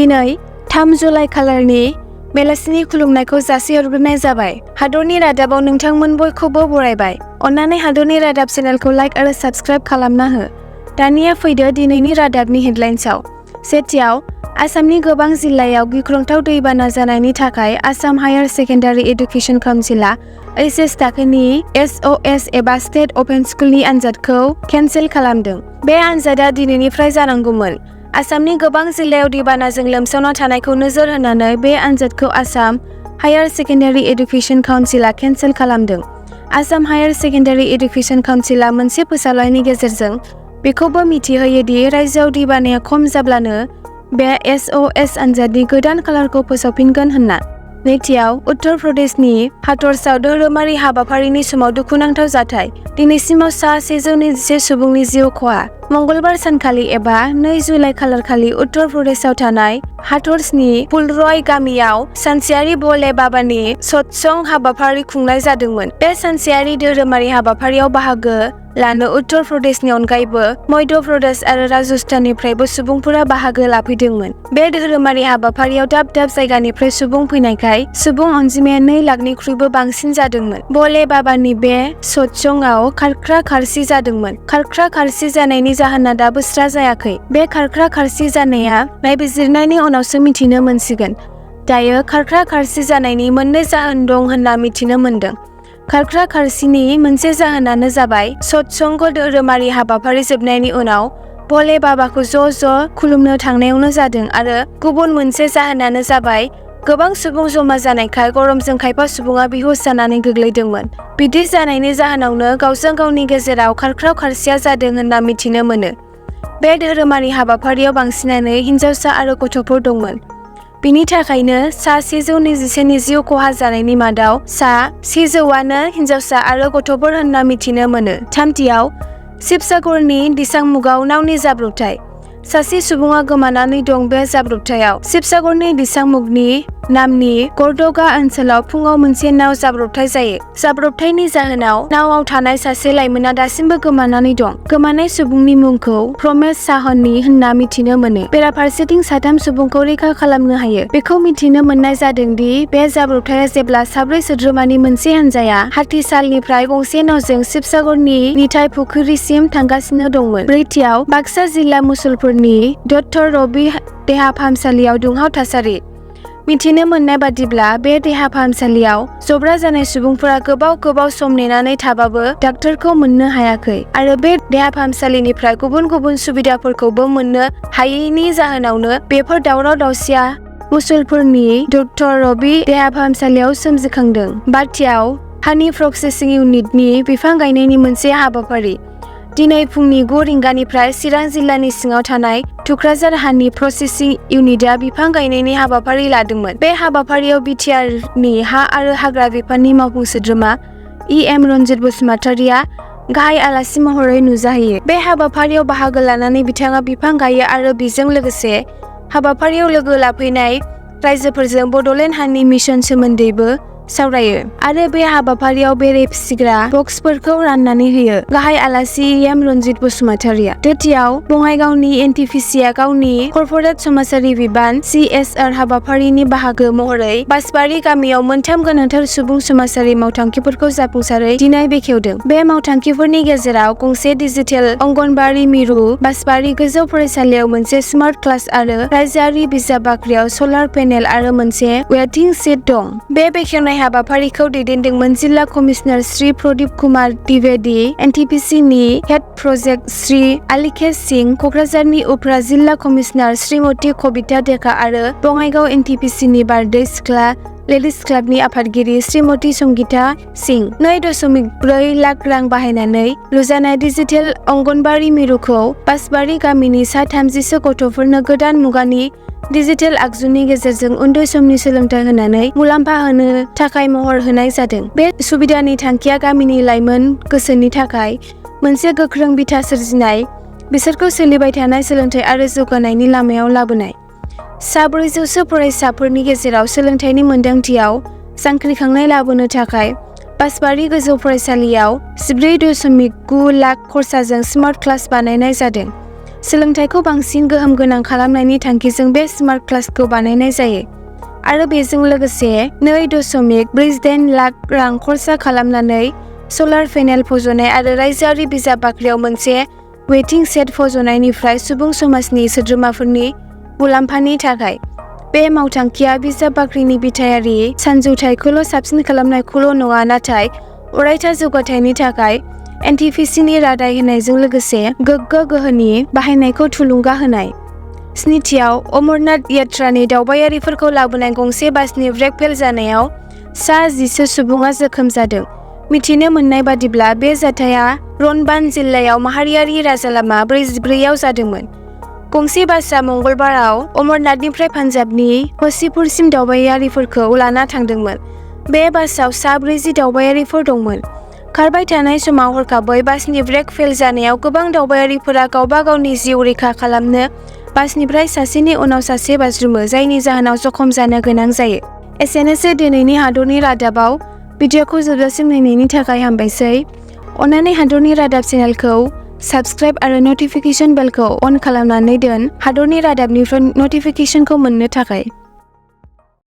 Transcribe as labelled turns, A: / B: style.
A: दिनै 3 जुलाइ खालारनि बेलासिनि खुलुमनायखौ जासिहरग्रोनाय जाबाय। हादरनि रादाबाव नोंथांमोन बयखौबो बरायबाय। अन्नानै हादरनि रादाब चेनेलखौ लाइक आरो साबस्क्राइब खालामना हो। दानिया फैदो दिनैनि रादाबनि हेडलाइन्सआव। सेथियाव, आसामनि गोबां जिल्लायाव गिख्रंथाव दैबाना जानायनि थाखाय आसाम हायार सेकेन्डारि एडुकेसन काउन्सिलआ एचएस थाखोनि एसअएस एबा स्टेट अपेन स्कुलनि आनजादखौ केन्सेल खालामदों। बे आनजादा दिनैनिफ्राय जानांगौमोन। आसामनि गोबां जिल्लायाव दैबानाजों लोमसावना थानायखौ नोजोर होनानै बे आनजादखौ आसाम हायार सेकेन्डारि एडुकेसन काउन्सिलआ केन्सेल खालामदों। आसाम हायार सेकेन्डारि एडुकेसन काउन्सिलआ मोनसे फोसावलायनि गेजेरजों बेखौबो मिथिहोयो दि रायजोआव दैबानाया खम जाब्लानो बे एसअएस आनजादनि गोदान खालारखौ फोसावफिनगोन होनना। नैथियाव, उत्तर प्रदेशनि हाथरसाव धोरोमारि हाबाफारिनि समाव दुखुनांथाव जाथाय। दिनैसिमाव सा 124 सुबुंनि जिउ खहा। मंगलबार सानखालि एबा 2 जुलाइ खालारखालि उत्तर प्रदेशआव थानाय हाथरसनि फुलरय गामियाव सानसेयारि भोले बाबानि सत्संग हाबाफारि खुंनाय जादोंमोन। बे सानसेयारि धोरोमारि हाबाफारियाव बाहागो लानो उत्तर प्रदेशनि अनगायैबो मध्य प्रदेश आरो राजस्थाननिफ्रायबो सुबुंफोरा बाहागो लाफैदोंमोन। बे धोरोमारि हाबाफारियाव दाब दाब जायगानिफ्राय सुबुं फैनायखाय सुबुं अनजिमाया 2 लाखनिख्रुइबो बांसिन जादोंमोन। भोले बाबानि बे सत्संगआव खारख्रा खारसि जादोंमोन। खारख्रा खारसि जानायनि जाहोना दाबो स्रा जायाखै। बे खारख्रा खारसि जानाया नायबिजिरनायनि उनावसो मिथिनो मोनसिगोन। दायो खारख्रा खारसि जानायनि मोननै जाहोन दं होनना मिथिनो मोनदों। खारख्रा खारसिनि मोनसे जाहोनानो जाबाय सत्संग धोरोमारि हाबाफारि जोबनायनि उनाव भोले बाबाखौ ज' खुलुमनो थांनायावनो जादों आरो गुबुन मोनसे जाहोनानो जाबाय गोबां सुबुं जमा जानायखाय गरमजों खायफा सुबुङा बेहुस जानानै गोग्लैदोंमोन। बिदि जानायनि जाहोनावनो गावजों गावनि गेजेराव खारख्राव खारसिया जादों होनना मिथिनो मोनो। बे धोरोमारि हाबाफारियाव बांसिनानो हिन्जावसा आरो गथ'फोर दंमोन। बिनि थाखायनो सा 124नि जिउ खहा जानायनि मादाव सा 100आनो हिन्जावसा आरो गथ'फोर होनना मिथिनो मोनो। थामथियाव, शिबसागरनि दिसांमुगाव नावनि जाब्रबथाय। सासे सुबुङा गोमानानै दं बे जाब्रबथायाव। शिबसागरनि दिसांमुगनि नामनि गरदगा ओनसोलाव फुङाव मोनसे नाव जाब्रबथाय जायो। जाब्रबथायनि जाहोनाव नावआव थानाय सासे लाइमोना दासिमबो गोमानानै दं। गोमानाय सुबुंनि मुंखौ प्रमेश साहनी होनना मिथिनो मोनो। बेराफारसेथिं 3 सुबुंखौ रैखा खालामनो हायो। बेखौ मिथिनो मोननाय जादों दि बे जाब्रबथाया जेब्ला 4 सोद्रोमानि मोनसे हानजाया हाथिसालनिफ्राय गंसे नावजों शिबसागरनि निथाय फुख्रिसिम थांगासिनो दंमोन। ब्रैथियाव, बाक्सा जिल्ला मुसलपुरनि डक्टर रबि देहा फाहामसालियाव दुंहाव थासारि। मिथिनो मोननाय बादिब्ला बे देहा फाहामसालियाव जब्रा जानाय सुबुंफोरा गोबाव सम नेनानै थाबाबो डाक्टरखौ मोननो हायाखै आरो बे देहा फाहामसालिनिफ्राय गुबुन सुबिदाफोरखौबो मोननो हायैनि जाहोनावनो बेफोर दावराव दावसिया मुसलपुरनि डक्टर रबि देहा फाहामसालियाव सोमजिखांदों। बाथियाव, हानि प्रसेसिं इउनिटनि बिफां गायनायनि मोनसे हाबाफारि। दिनै फुंनि 9 रिंगानिफ्राय चिरां जिल्लानि सिङाव थानाय थुक्राझार हानि प्रसेसिं इउनिटआ बिफां गायनायनि हाबाफारि लादोंमोन। बे हाबाफारियाव बिटिआरनि हा आरो हाग्रा बिफाननि मावफुं सोद्रोमा इएम रन्जित बसुमतारिया गाहाय आलासि महरै नुजाहैयो। बे हाबाफारियाव बाहागो लानानै बिथाङा बिफां गायो आरो बेजों लोगोसे हाबाफारियाव लोगो लाफैनाय रायजोफोरजों बड'लेण्ड हानि मिशन सोमोन्दैबो सावरायो आरो बे हाबाफारियाव बेरे फिसिग्रा बक्सफोरखौ राननानै होयो। गाहाय आलासि इएम रन्जित बसुमतारिया। तृतीयाव, बङाइगावनि एनटिपिसिआ गावनि कर्परेट समाजारि बिबान CSR हाबाफारिनि बाहागो महरै बासबारि गामियाव 3 गोनांथार सुबुं समाजारि मावथांखिफोरखौ जाफुंसारै दिनै बेखेवदों। बे मावथांखिफोरनि गेजेराव गंसे डिजिटेल अंगनबाड़ी मिरु, बासबारि गोजौ फरायसालियाव मोनसे स्मार्ट क्लास आरो रायजोआरि बिजाब बाख्रियाव सलार पेनेल आरो मोनसे वेटिं सिट दं। बे बेखेवनाय हाबाफारिखौ दैदेनदोंमोन जिल्ला कमिशनार श्री प्रदीप कुमार द्विवेदी, एनटिपिसिनि हेड प्रजेक्ट श्री आलिकेश सिंह, कक्राझारनि उफ्रा जिल्ला कमिशनार श्रीमती कबिता डेका आरो बङाइगाव एनटिपिसिनि बारदै सिख्ला लेडिज क्लाबनि आफादगिरि श्रीमती संगीता सिंह। 2.4 लाख रां बाहायनानै लुजानाय डिजिटेल अंगनबाड़ी मिरुखौ बासबारि गामिनि सा 30 गथ'फोरनो गोदान मुगानि डिजिटेल आगजुनि गेजेरजों उन्दै समनि सोलोंथाइ होनानै मुलाम्फा होनो थाखाय महर होनाय जादों। बे सुबिदानि थांखिया गामिनि लाइमोन गोसोनि थाखाय मोनसे गोख्रों बिथा सोरजिनाय, बिसोरखौ सोलिबाय थानाय सोलोंथाइ आरो जौगानायनि लामायाव लाबोनाय। सा 400 फरायसाफोरनि गेजेराव सोलोंथाइनि मोनदांथियाव जांख्रिखांनाय लाबोनो थाखाय बासबारि गोजौ फरायसालियाव 14.9 लाख खरसाजों स्मार्ट क्लास बानायनाय जादों। सोलोंथाइखौ बांसिन गोहोम गोनां खालामनायनि थांखिजों बे स्मार्ट क्लासखौ बानायनाय जायो आरो बेजों लोगोसे 2.48 लाख रां खरसा खालामनानै सलार पेनेल फज'नाय आरो रायजोआरि बिजाब बाख्रियाव मोनसे वेटिं सेट फज'नायनिफ्राय सुबुं समाजनि सोद्रोमाफोरनि मुलाम्फानि थाखाय। बे मावथांखिया बिजाब बाख्रिनि बिथायारि सानजौथायखौल' साबसिन खालामनायखौल' नङा, नाथाय अरायथा जौगाथायनि थाखाय एनटिपिसिनि रादाय होनायजों लोगोसे गोग्गो गोहोनि बाहायनायखौ थुलुंगा होनाय। स्निथियाव, अमरनाथ यात्रानि दावबायारिफोरखौ लाबोनाय गंसे बासनि ब्रेक फेल जानायाव सा 10 सुबुङा जोखोम जादों। मिथिनो मोननाय बादिब्ला बे जाथाया रनबान जिल्लायाव माहारियारि राजालामा 44 आव जादोंमोन। गंसे बासआ मंगलबाराव अमरनाथनिफ्राय पान्जाबनि हसिपुरसिम दावबायारिफोरखौ लाना थांदोंमोन। बे बासआव सा 40 दावबायारिफोर दंमोन। खारबाय थानाय समाव हरखाबै बासनि ब्रेक फेल जानायाव गोबां दावबायारिफोरा गावबा गावनि जिउ रैखा खालामनो बासनिफ्राय सासेनि उनाव सासे बाज्रुमो, जायनि जाहोनाव जखम जानो गोनां जायो। एसेनोसै दिनैनि हादरनि रादाबाव। भिडिअखौ जोबजासिम नायनायनि थाखाय हामबायसै। अन्नानै हादरनि रादाब चेनेलखौ साबस्क्राइब आरो नटिफिकेशन बेलखौ अन खालामनानै दोन हादरनि रादाबनिफ्राय नटिफिकेशनखौ मोननो थाखाय।